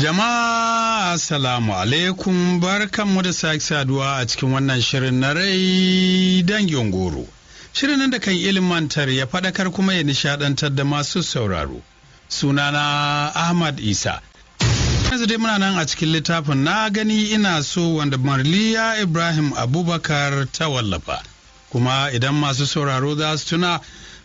Jama'a assalamu alaikum, barkanmu da sake saduwa a cikin wannan shirin na rai dangin goro. Shirin nan da kan ilmantar, ya faɗakar, kuma ya nishaɗantar da masu sauraro. Sunana Ahmad Isa. Yanzu dai muna nan a cikin littafin Na Gani Ina So, wanda Marliya Ibrahim Abubakar ta wallafa. Kuma idan masu sauraro za su tuna,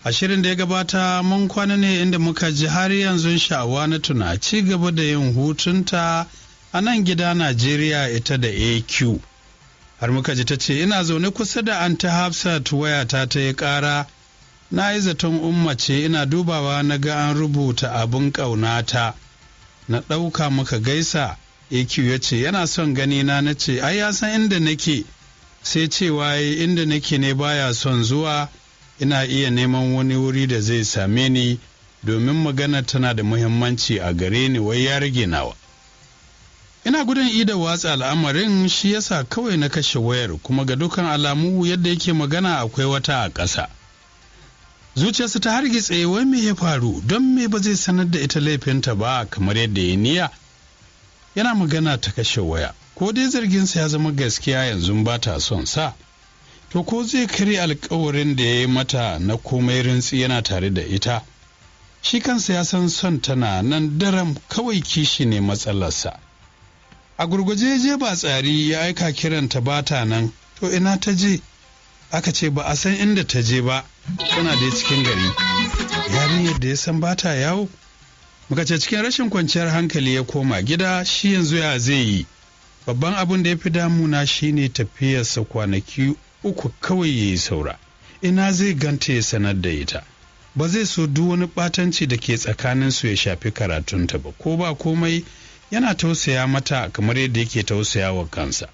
a shirin da ya gabata mun kwana ne inda muka ji har yanzu sha'awa na tuna ci gaba da yin hutunta a nan gida Najeriya, ita da AQ. Har muka ji ta ce, "Ina zaune kusa da Anti Hafsat, wayata ta yi ƙara. Na yi zaton Umma ce, ina dubawa na ga an rubuta abin ƙaunata. Na ɗauka, muka gaisa. AQ ya ce yana son gani na. Na ce ai ya san inda nake. Sai cewa inda nake ne baya son zuwa, ina iya neman wani wuri da zai same ni, domin magana tana da muhimmanci a gare ni, wai ya rage nawa. Ina gudun ida watsa al'amarin, shi yasa kawai na kashe wayar. Kuma ga dukan alamu, yadda yake magana, akwai wata a ƙasa." Zuciyarsa ta hargitse, wai me ya faru? Don me ba zai sanar da ita laifinta ba kamar yadda ya niya? Yana magana ta kashe waya. Ko dai zarginsa ya zama gaskiya, yanzu ba ta son sa? To ko zai karya alkawarin da ya yi mata na komai rintsi yana tare da ita? Shi kansa ya san son tana nan daram, kawai kishi ne matsalarsa. A gurguje je ba tsari ya aika kiranta, bata nan. To ina ta je? Aka ce ba a san inda ta je ba, tana dai cikin gari. Yarinyar da ya san bata yawo. Muka ce cikin rashin kwanciyar hankali ya koma gida. Shi yanzu ya zai yi? Babban abin da ya fi damuna shine tafiyarsa, kwanaki 3 kawai ya yi saura. Ina zai ganta ya sanar da ita? Ba zai so duk wani ɓatanci da ke tsakaninsu ya shafi karatunta ba. Ko ba komai, yana tausaya mata kamar yadda yake tausaya wa kansa.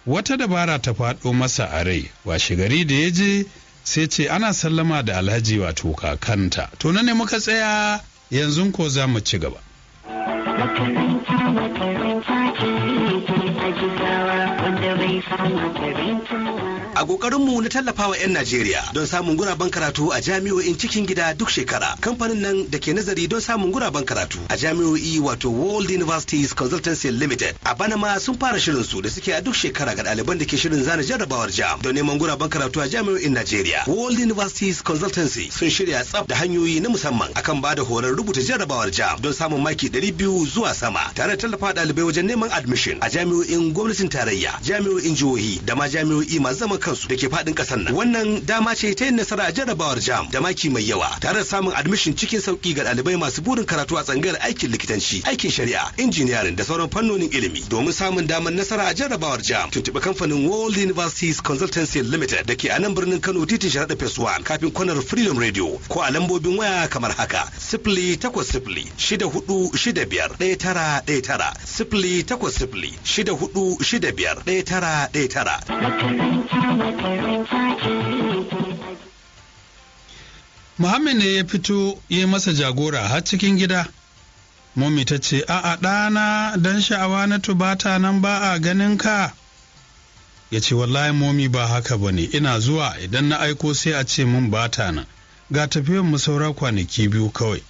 Wata dabara ta faɗo masa a rai. Washe gari da ya je, sai ce ana sallama da Alhaji, wato kakanta. To nan ne muka tsaya, yanzu ko za mu ci gaba. Makaranta, makaranta ce a Jigawa, wanda bai san makaranta ba. A ƙoƙarinmu na tallafawa 'yan Najeriya don samun guraben karatu a jami'o'in cikin gida duk shekara, kamfanin nan da ke nazari don samun guraben karatu a jami'o'i, wato World Universities Consultancy Limited, a bana ma sun fara shirin su da suke a duk shekara ga ɗaliban da ke shirin zana jarrabawar JAMB don neman guraben karatu a jami'o'in Najeriya. World Universities Consultancy sun shirya tsaf da hanyoyi na musamman akan ba da horon rubuta jarrabawar JAMB don samun maki 200 zuwa sama, tare da tallafa ɗalibai wajen neman admission a jami'o'in gwamnatin tarayya, jami'o'in jihohi da ma jami'o'i masu zaman kansu da ke faɗin ƙasar nan. Wannan dama ce ta yin nasara a jarrabawar JAMB da maki mai yawa, tare da samun admission cikin sauki ga ɗalibai masu burin karatu a tsangayar aikin likitanci, aikin shari'a, engineering da sauran fannonin ilimi. Domin samun damar nasara a jarrabawar JAMB, tuntuɓi kamfanin World Universities Consultancy Limited da ke a nan birnin Kano, titin Sharaɗa Phase 1, kafin kwanar Freedom Radio, ko a lambobin waya kamar haka: 08064651919, 08064651919. Makaranta, makaranta ce a Muhammad ne ya fito ya masa jagora har cikin gida. Mummy ta ce, "A'a ɗana, don sha'awa na tubata nan ba a ganin ka." Ya ce, "Wallahi Mommy, ba haka ba ne, ina zuwa idan na aiko sai a ce mun bata nan. Ga tafiyan mu saura kwanaki 2 kawai."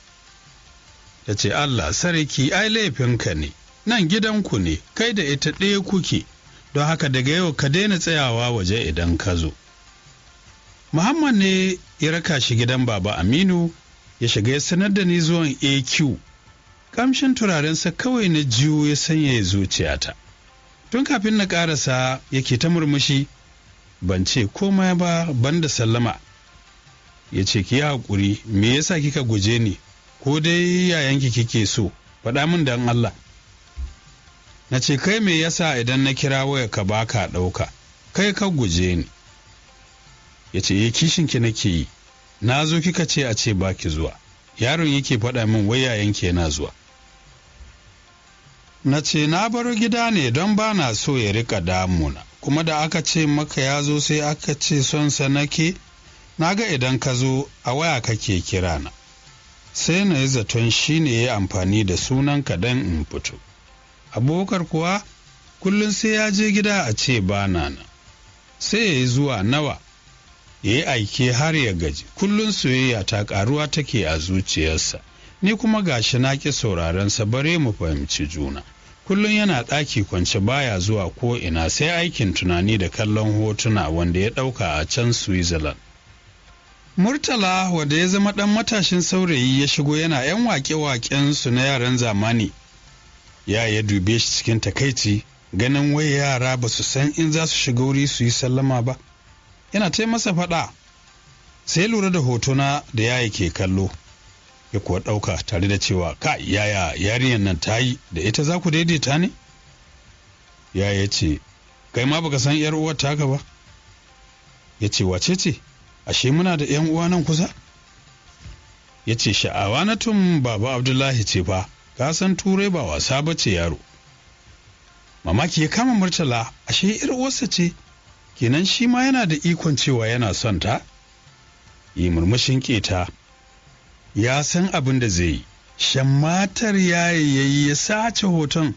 Ta ce, "Allah sarki, ai laifinka ne, nan gidanku ne, kai da ita ɗaya kuke, don haka daga yau ka daina tsayawa waje idan ka zo." Muhammad ne ya raka shi gidan Baba Aminu, ya shiga ya sanar da ni zuwan AQ. Kamshin turarensa kawai na jiyo ya sanyaya zuciyata. Tun kafin na karasa yake ta murmushi, ban ce komai ba banda sallama. Ya ce, "Ki yi haƙuri, me yasa kika guje ni? Ko dai yayanki kike so? Faɗa min dan Allah." Na ce, "Kai me yasa idan na kira waya ka baka ɗauka? Kai ka guje ni." Ya ce, "Eh, kishinki nake yi. Na zo kika ce a ce baki zuwa. Yaron yake faɗa min wai yayanki yana zuwa." Na ce, "Na baro gida ne don ba na so ya rika damuna, kuma da aka ce maka ya zo sai aka ce son sa nake. Na ga idan ka zo a waya kake kira na, sai na yi zaton shi ne ya amfani da sunan ka don in fito. Abubakar kuwa kullum sai ya je gida a ce ba na nan, sai ya yi zuwa nawa, ya yi aike har ya gaji. Kullum soyayya ta karuwa take a zuciyarsa. Ni kuma gashi na ƙi sauraron sa, bare mu fahimci juna. Kullum yana ɗaki kwance, baya zuwa ko ina sai aikin tunani da kallon hotuna wanda ya ɗauka a can Switzerland. Murtala, wanda ya zama ɗan matashin saurayi, ya shigo yana 'yan waƙe-waƙen su na yaran zamani. Ya dube shi cikin takaici, ganin wai yara ba su san in za su shiga wuri su yi sallama ba. Yana ta masa faɗa. Sai lura da hotona da yaya ke kallo. Ya kuwa ɗauka tare da cewa, "Ka yaya, yarinyar nan ta yi, da ita za ku daidaita ne?" Yaya ce, "Kai ma baka san 'yar uwar taka ba?" Ya ce, "Wace ce? Ashe muna da 'yan uwa nan kusa?" Ya ce, "Sha'awa na tun Baba Abdullahi ce fa, ka san Turai ba wasa ba ce yaro." Mamaki ya kama Murtala, ashe 'yar uwarsa ce, kenan shi ma yana da ikon cewa yana son ta. Yi murmushin keta, ya san abin da zai yi. Shammatar yayi yayi ya sace hoton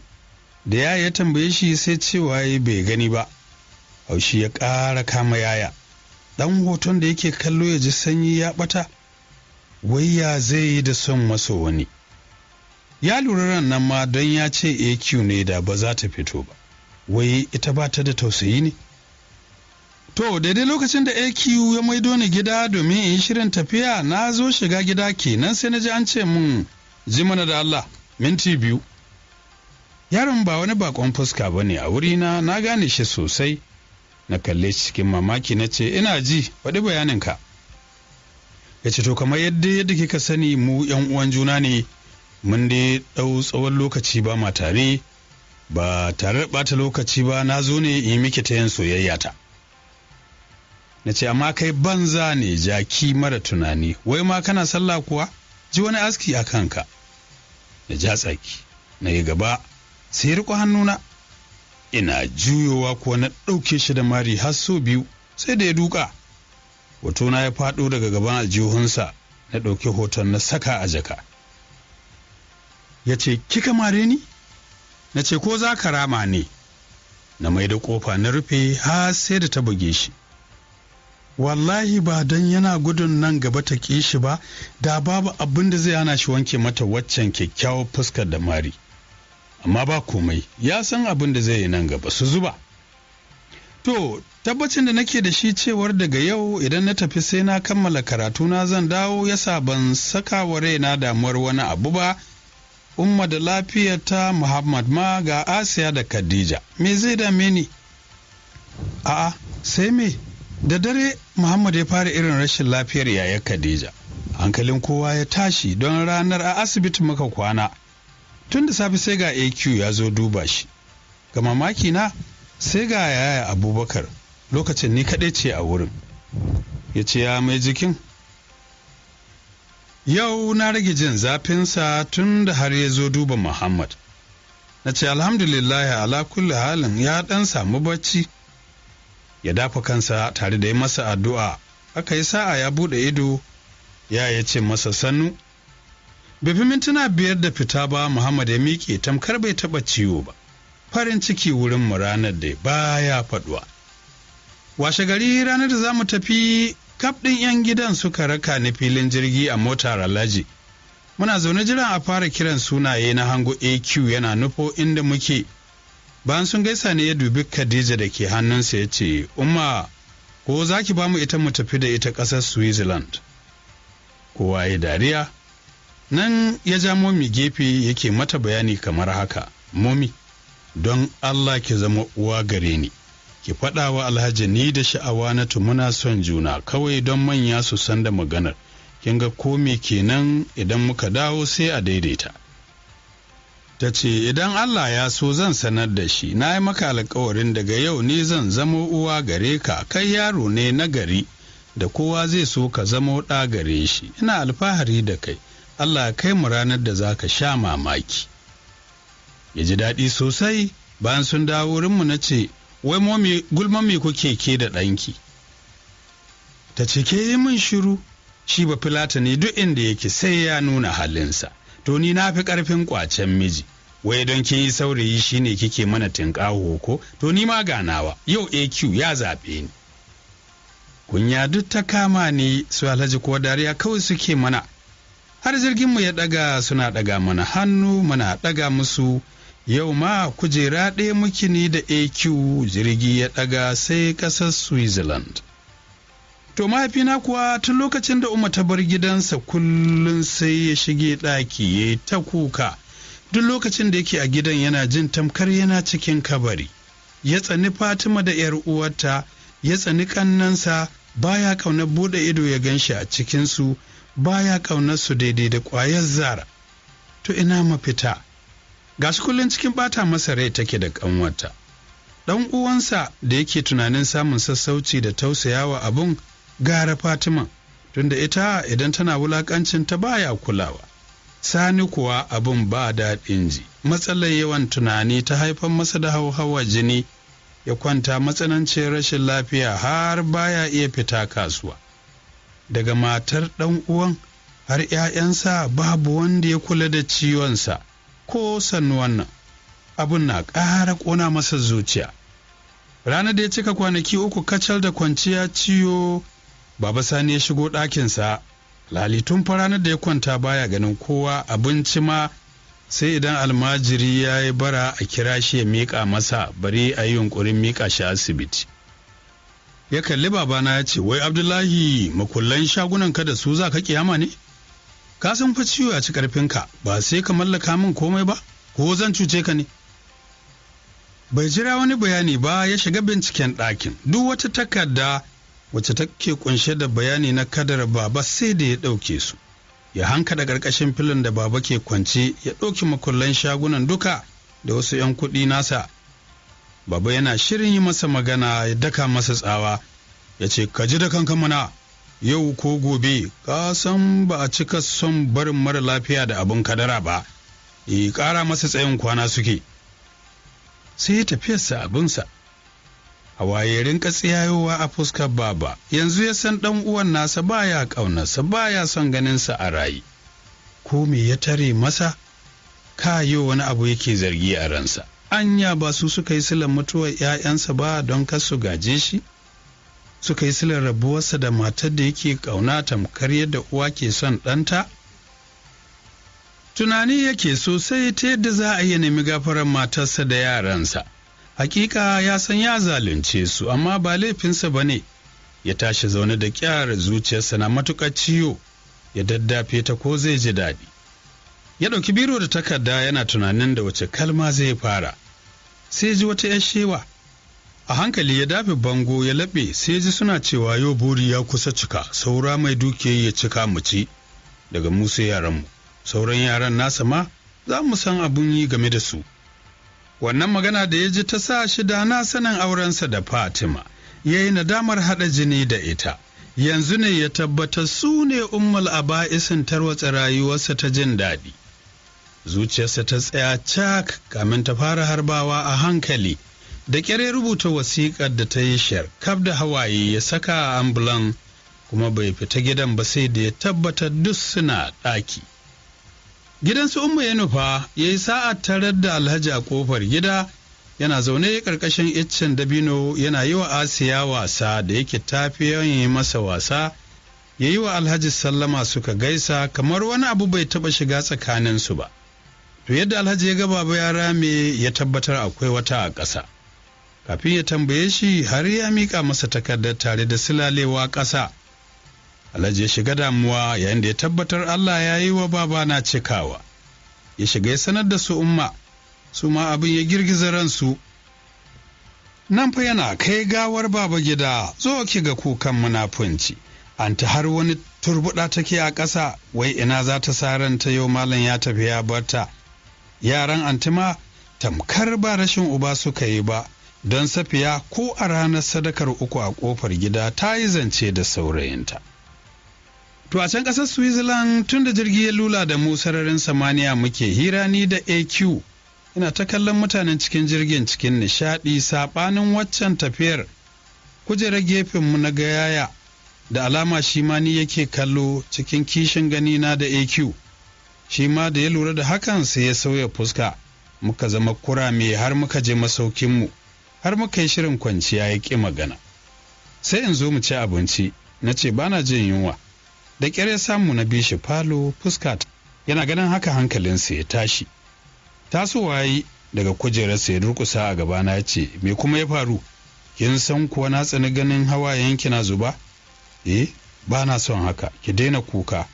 da yaya ya tambaye shi, sai cewa ya bai gani ba. Haushi ya ƙara kama yaya. Ɗan hoton da yake kallo ya ji sanyi ya ɓata. Wai ya zai yi da son maso wani? Ya lura ran nan ma don ya ce AQ ne da ba za ta fito ba. Wai ita ba ta da tausayi ne? To, daidai lokacin da AQ ya maido ni gida domin in yi shirin tafiya, na zo shiga gida kenan sai na ji an ce mun, "Ji mana da Allah, minti 2." Yaron ba wani bakon fuska ba ne a wurina, na gane shi sosai. Na kalle shi cikin mamaki na ce, "Ina ji, faɗi bayaninka." Ya ce, "To, kamar yadda kika sani, mu 'yan uwan juna ne, mun dai ɗau tsawon lokaci ba ma tare, ba tare da ɓata lokaci ba, na zo ne in yi miki tayin soyayya ta." Na ce, "Amma kai banza ne, jaki mara tunani, wai ma kana sallah kuwa? Ji wani aski a kanka." Na ja tsaki na yi gaba, sai riko hannuna. Ina juyowa kuwa na ɗauke shi da mari har sau biyu, sai da ya duka. Hotona ya faɗo daga gaban aljihunsa, na ɗauki hoton na saka a jaka. Ya ce, "Kika mare ni?" Na ce, "Ko za ka rama ne?" Na mai da ƙofa na rufe har sai da ta buge shi. Wallahi ba don yana gudun nan gaba ta ƙi shi ba, da babu abin da zai hana shi wanke mata waccan kyakkyawar fuskar da mari. Amma ba komai, ya san abin da zai yi nan gaba, su zuba. To, tabbacin da nake da shi cewar daga yau idan na tafi sai na kammala karatuna zan dawo, yasa ban saka wa raina damuwar wani abu ba. Umma da lafiyarta, Muhammad ma, ga Asiya da Khadija, me zai dame ni? A'a, sai me? Da dare Muhammad ya fara irin rashin lafiyar yayar Khadija. Hankalin kowa ya tashi, don ranar a asibiti muka kwana. Tun da safe sai ga AQ ya zo duba shi. Ga mamaki na sai ga yaya Abubakar, lokacin ni kaɗai ce a wurin. Ya ce, "Ya mai jikin?" Yau na rage jin zafinsa tun da har ya zo duba Muhammad. Na ce, "Alhamdulillah ala kulli halin, ya ɗan samu bacci." Ya dafa kansa tare da yi masa addu'a. Aka yi sa'a ya buɗe ido. Ya ce masa sannu. Bai fi mintuna 5 da fita ba Muhammad ya miƙe tamkar bai taɓa ciwo ba. Farin ciki wurin mu ranar da baya faɗuwa. Washe gari, ranar da za mu tafi, kaf ɗin 'yan gidan suka raka ni filin jirgi a motar Alhaji. Muna zaune jiran a fara kiran sunaye na hango AQ yana nufo inda muke. Bayan sun gaisa ne ya dubi Khadija da ke hannunsa ya ce, "Umma, ko za ki ba mu ita mu tafi da ita ƙasar Switzerland?" Kowa ya dariya. Nan ya ja Momi gefe yake mata bayani kamar haka: "Momi, don Allah ki zama uwa gare ni, ki faɗa wa Alhaji ni da sha'awa na muna son juna, kawai don manya su san da maganar. Kin ga ko me kenan, idan muka dawo sai a daidaita." Ta ce, "Idan Allah ya so zan sanar da shi. Na yi maka alkawarin daga yau ne zan zamo uwa gare ka. Kai yaro ne na gari da kowa zai so ka zamo ɗa gare shi. Ina alfahari da kai. Allah kai mu ranar da za ka sha mamaki." Ya ji daɗi sosai. Bayan sun dawo wurinmu na ce, "Wai Momi, gulman me kuke ke da ɗanki?" Ta ce, "Ke yi min shiru, shi ba filata ne, duk inda yake sai ya nuna halinsa. To, ni na fi ƙarfin ƙwacen miji. Wai don kin yi saurayi shine kike mana tinƙaho ko? To, ni ma ganawa yau AQ ya zaɓe ni." Kunya duk ta kama ni, su Alhaji kuwa dariya kawai suke mana. Har jirginmu ya ɗaga suna ɗaga mana hannu muna ɗaga musu. Yau ma kujera ɗaya muke ni da AQ, jirgi ya ɗaga sai ƙasar Switzerland. To mahaifina kuwa tun lokacin da Umma ta bar gidansa kullum sai ya shige ɗaki ya ta kuka. Duk lokacin da yake a gidan yana jin tamkar yana cikin kabari. Ya tsani Fatima da ‘yar uwarta, ya tsani ƙannansa, baya ƙaunar buɗe ido ya gan shi a cikinsu, baya ƙaunar su daidai da ƙwayar zara. To ina mafita? Gashi kullum cikin ɓata masa rai take da ƙanwarta. Ɗan uwansa da yake tunanin samun sassauci da tausayawa abun gara Fatima, tunda ita idan tana wulakancin ta baya kulawa. Sani kuwa abun ba daɗin ji, matsalar yawan tunani ta haifar masa da hauhawa jini, ya kwanta matsanancin rashin lafiya har baya iya fita kasuwa. Daga matar ɗan uwan har ‘ya'yansa babu wanda ya kula da ciwonsa ko sannu wannan. Abun na ƙara ƙona masa zuciya. Ranar da ya cika kwanaki 3 kacal da kwanciya ciwo, Baba Sani ya shigo ɗakinsa. Lali tun fa ranar da ya kwanta baya ganin kowa, abinci ma sai idan almajiri ya yi bara a kira shi ya miƙa masa, bari a yi yunƙurin miƙa shi asibiti. Ya kalli babana ya ce, wai Abdullahi, makullan shagunan ka da su za ka kiyama ne? Ka san fa ciwo ya ci ƙarfinka, ba sai ka mallaka min komai ba, ko zan cuce ka ne? Bai jira wani bayani ba ya shiga binciken ɗakin. Duk wata takarda wacce take kunshe da bayani na kadar baba sai da ya ɗauke su. Ya hankada ƙarƙashin filin da baba ke kwance, ya ɗauki makullan shagunan duka da wasu 'yan kuɗi nasa. Baba yana shirin yi masa magana ya daka masa tsawa, ya ce, ka ji da kanka mana, yau ko gobe, ka san ba a cika son barin mara lafiya da abin kadara ba, ya ƙara masa tsayin kwana suke. Sai ya tafiyarsa abinsa. Hawaye rinka tsiyayowa a fuskar baba, yanzu ya san ɗan uwan nasa baya ƙaunarsa, baya son ganinsa a rayi. Ko me ya tare masa? Kayo wani abu yake zargi a ransa. Anya ba su suka yi silar mutuwar ‘ya'yansa ba don kar su gaje shi? Suka yi silar rabuwarsa da matar da yake ƙauna tamkar yadda uwa ke son ɗanta? Tunani yake sosai ta yadda za a iya nemi gafarar matarsa da yaransa. Hakika ya san ya zalunce su, amma ba laifinsa ba ne. Ya tashi zaune da kyar, zuciyarsa na matuƙar ciwo, ya daddafe ta ko zai ji daɗi. Ya ɗauki biro da takarda yana tunanin da wace kalma zai fara. Sai ji wata ‘yar shewa. A hankali ya dafe bango ya laɓe, sai ji suna cewa yau buri ya kusa cika, saura mai dukiya ya cika mu ci. Daga mu sai yaranmu. Sauran yaran nasa ma za mu san abun yi game da su. Wannan magana da ya ji ta sa shi da na sanin aurensa da Fatima, ya yi nadamar haɗa jini da ita. Yanzu ne ya tabbatar su ne ummul aba'isin tarwatsa rayuwarsa ta jin daɗi. Zuciyarsa ta tsaya cak kamin ta fara harbawa a hankali. Da ƙyar ya rubuta wasiƙar da ta yi shar kaf da hawaye ya saka a ambulan, kuma bai fita gidan ba sai da ya tabbatar duk suna ɗaki. Gidansu Umma ya nufa, ya yi sa'a tarar da Alhaji a kofar gida, yana zaune ƙarƙashin iccen dabino yana yi wa Asiya wasa da yake tafi yawan yi masa wasa, ya yi wa Alhaji sallama suka gaisa kamar wani abu bai taɓa shiga tsakaninsu ba. To yadda Alhaji ya ga baba ya rame ya tabbatar akwai wata a ƙasa. Kafin ya tambaye shi har ya miƙa masa takardar tare da silalewa ƙasa. Alhaji ya shiga damuwa yayin da ya tabbatar Allah ya yi wa baba na cikawa. Ya shiga ya sanar da su Umma, su ma abin ya girgiza ransu. Nan fa yana kai gawar baba gida, zo ki ga kukan munafunci. Anta har wani turbuɗa take a ƙasa, wai ina za ta sa ranta yau malam ya tafi ya barta. Yaran anti ma tamkar ba rashin uba suka yi ba, don Safiya ko a ranar sadakar 3 a ƙofar gida ta yi zance da saurayinta. To a can ƙasar Switzerland tun da jirgi ya lula da mu sararin samaniya muke hira ni da AQ. Ina ta kallon mutanen cikin jirgin cikin nishaɗi saɓanin waccan tafiyar. Kujerar gefenmu na gayaya da alama shi ma ni yake kallo cikin kishin gani na da AQ. Shi ma da ya lura da hakan sai ya sauya fuska. Muka zama kurame har muka je masaukinmu, har muka yi shirin kwanciya ya ƙi magana. Sai in zo mu ci abinci, na ce ba na jin yunwa. Da ƙyar ya samu na bi shi falo fuska yana ganin haka hankalinsa ya tashi. Tasowa yi daga kujerarsa ya durƙusa a gabana ya ce, me kuma ya faru? Kin san kuwa na tsani ganin hawayenki na zuba? Eh, ba na son haka, ki daina kuka.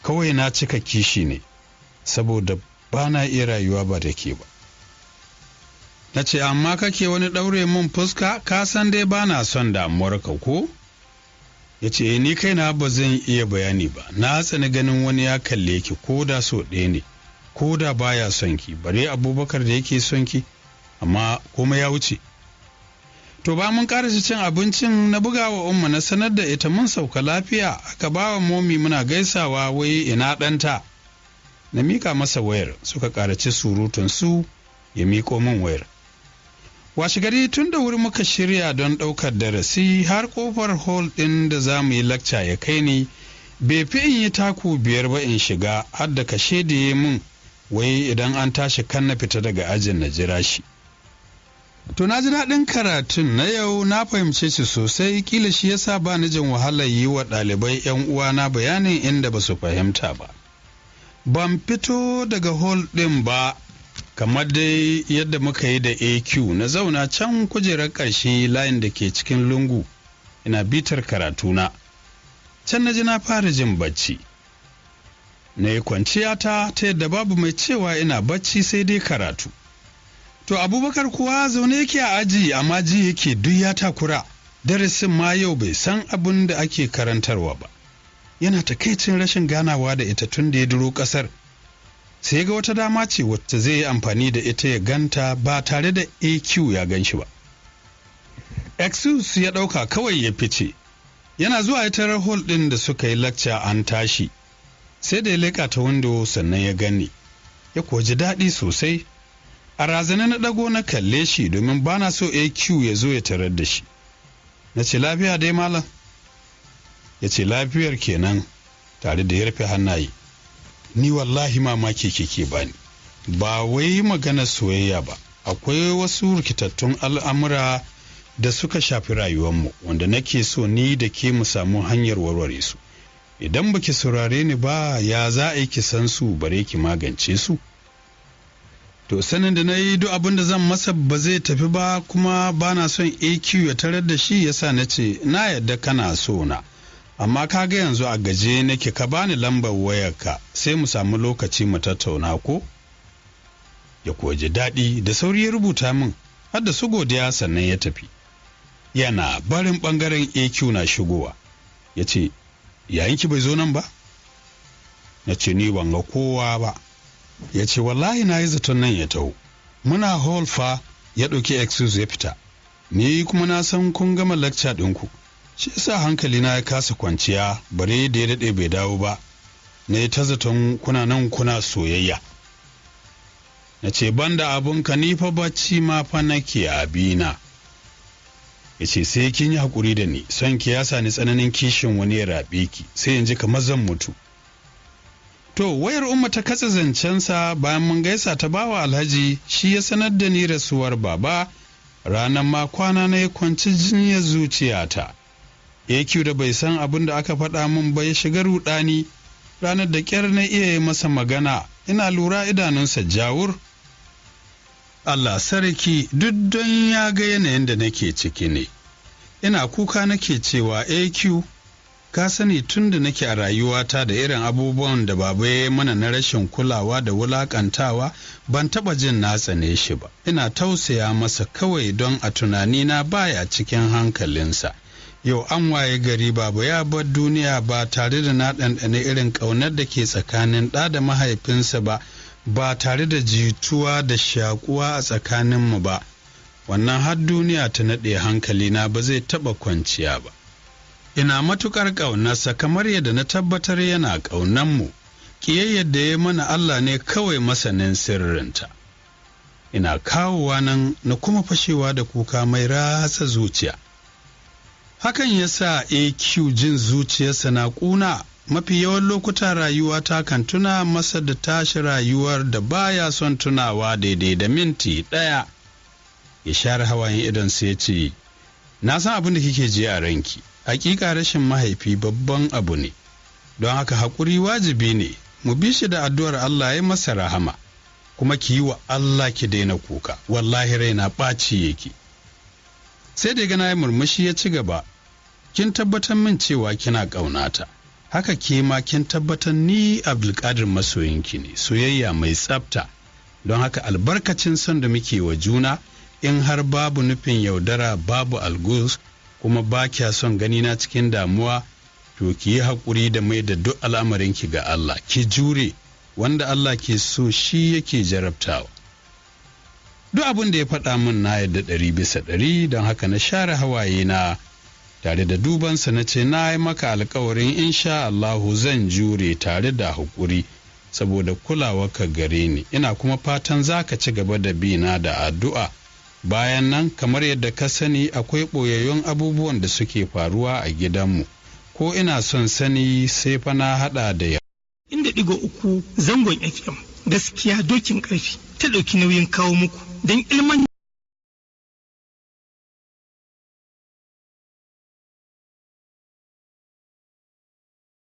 Kawai na cika kishi ne, saboda ba na iya rayuwa ba da ke ba. Na ce, amma kake wani ɗaure mun fuska, ka san dai ba na son damuwarka ko? Ya ce, ni kaina ba zan iya bayani ba, na tsani ganin wani ya kalle ki ko da so ɗaya ne, ko da baya son ki, bare Abubakar da yake son ki, amma komai ya wuce. To ba mun karasa cin abincin na buga wa Umma na sanar da ita mun sauka lafiya, aka ba wa momi muna gaisawa wai ina ɗanta. Na mika masa wayar, suka karaci surutun su, ya miko min wayar. Washe gari tun da wuri muka shirya don ɗaukar darasi har kofar hall ɗin da za mu yi lakca ya kai ni, bai fi in yi taku 5 ba in shiga, har da kashe da ya mun wai idan an tashi kan na fita daga ajin na jira shi. To na ji daɗin karatun na yau, na fahimce shi sosai, kila shi yasa ba ni jin wahalar yi wa ɗalibai 'yan uwana bayanin inda ba su fahimta ba. Ban fito daga hall ɗin ba, kamar dai yadda muka yi da AQ, na zauna can kujerar ƙarshe layin da ke cikin lungu, ina bitar karatuna. Can na ji na fara jin bacci. Na yi kwanciya ta yadda babu mai cewa ina bacci sai dai karatu. To Abubakar kuwa zaune yake a aji, amma ji yake duk ya takura. Darasin ma yau bai san abin da ake karantarwa ba. Yana takaicin rashin ganawa da ita tun da ya duro kasar. Sai ga wata dama ce wacce zai yi amfani da ita ya ganta ba tare da AQ ya gan shi ba. Excuse ya ɗauka kawai ya fice. Yana zuwa ya tarar hall ɗin da suka yi lecture an tashi. Sai da ya leƙa ta window sannan ya gani. Ya kuwa ji daɗi sosai. A razana na ɗago na kalle shi domin ba na so AQ ya zo ya tarar da shi. Na ce, lafiya dai malam? Ya ce, lafiyar kenan, tare da ya rufe hannaye. Ni wallahi mamaki kike bani. Ba wai magana soyayya ba, akwai wasu rikitattun al'amura da suka shafi rayuwarmu wanda nake so ni da ke mu samu hanyar warware su. Idan baki saurare ni ba, ya za a yi ki san su bare ki magance su? To sanin da na yi duk abin da zan masa ba zai tafi ba, kuma ba na son AQ ya tarar da shi, yasa na ce, na yadda kana so na, amma ka ga yanzu a gaje nake, ka bani lambar wayarka sai mu samu lokaci mu tattauna ko? Ya kuwa ji daɗi, da sauri ya rubuta min har da su godiya sannan ya tafi. Yana barin ɓangaren AQ na shigowa. Ya ce, yayinki bai zo nan ba? Na ce, ni ban ga kowa ba. Ya ce, wallahi na yi zaton nan ya taho. Muna hall fa ya ɗauki excuse ya fita. Ni kuma na san kun gama lecture ɗinku. Shi yasa hankali na ya kasa kwanciya, bare da ya daɗe bai dawo ba. Na yi ta zaton kuna nan kuna soyayya. Na ce, banda abun ka ni fa bacci ma fa nake abina. Ya ce, sai kin yi haƙuri da ni, son ki ya sa ni tsananin kishin wani ya raɓe ki, sai in ji kamar zan mutu. To wayar Umma ta katse zancensa bayan mun gaisa ta bawa Alhaji, shi ya sanar da ni rasuwar baba. Ranar ma kwana na ya kwanci jinyar zuciyata. AQ da bai san abin da aka faɗa min ba ya shiga ruɗani. Ranar da ƙyar na iya yi masa magana, ina lura idanunsa jawur. Allah sarki, duk don ya ga yanayin da nake ciki ne. Ina kuka nake cewa, AQ, ka sani tun da nake a rayuwata da irin abubuwan da baba ya yi mana na rashin kulawa da wulakantawa, ban taɓa jin na tsane shi ba. Ina tausaya masa kawai don a tunanina baya cikin hankalinsa. Yau an waye gari baba ya bar duniya ba tare da na ɗanɗane irin ƙaunar da ke tsakanin ɗa da mahaifinsa ba, ba tare da jituwa da shakuwa a tsakaninmu ba. Wannan har duniya ta naɗe hankalina ba zai taɓa kwanciya ba. Ina matuƙar ƙaunarsa kamar yadda na tabbatar yana ƙaunanmu, ƙiyayyar da ya mana Allah ne kawai masanin sirrinta. Ina kawowa nan na kuma fashewa da kuka mai ratsa zuciya. Hakan ya sa AQ jin zuciyarsa na ƙuna. Mafi yawan lokuta rayuwa ta kan tuna masa da tashi rayuwar da baya son tunawa daidai da minti ɗaya. Ya share hawayen idonsa ya ce, na san abin da kike ji a ranki. Hakika rashin mahaifi babban abu ne. Don haka haƙuri wajibi ne, mu bi shi da addu'ar Allah ya masa rahama, kuma ki yi wa Allah ki daina kuka, wallahi raina ɓaci yake. Sai da gana ya murmushi ya ci gaba, kin tabbatar min cewa kina ƙaunata, haka ke ma kin tabbatar ni Abdulkadir masoyinki ne, soyayya mai tsafta, don haka albarkacin son da muke wa juna, in har babu nufin yaudara babu algus kuma ba kya son ganina cikin damuwa, to ki yi haƙuri da mai da duk al'amarinki ga Allah, ki jure, wanda Allah ke so shi yake jarabtawa. Duk abin da ya faɗa min na yadda 100%, don haka na share hawaye na tare da dubansa na ce na yi maka alkawarin insha Allahu zan jure tare da haƙuri saboda kulawarka gare ni, ina kuma fatan za ka ci gaba da bi na da addu'a. Bayan nan, kamar yadda ka sani, akwai ɓoyayyun abubuwan da suke faruwa a gidanmu, ko ina son sani sai fa na haɗa da Inda digo uku zangon FM gaskiya dokin karfi ta ɗauki nauyin kawo muku don ilman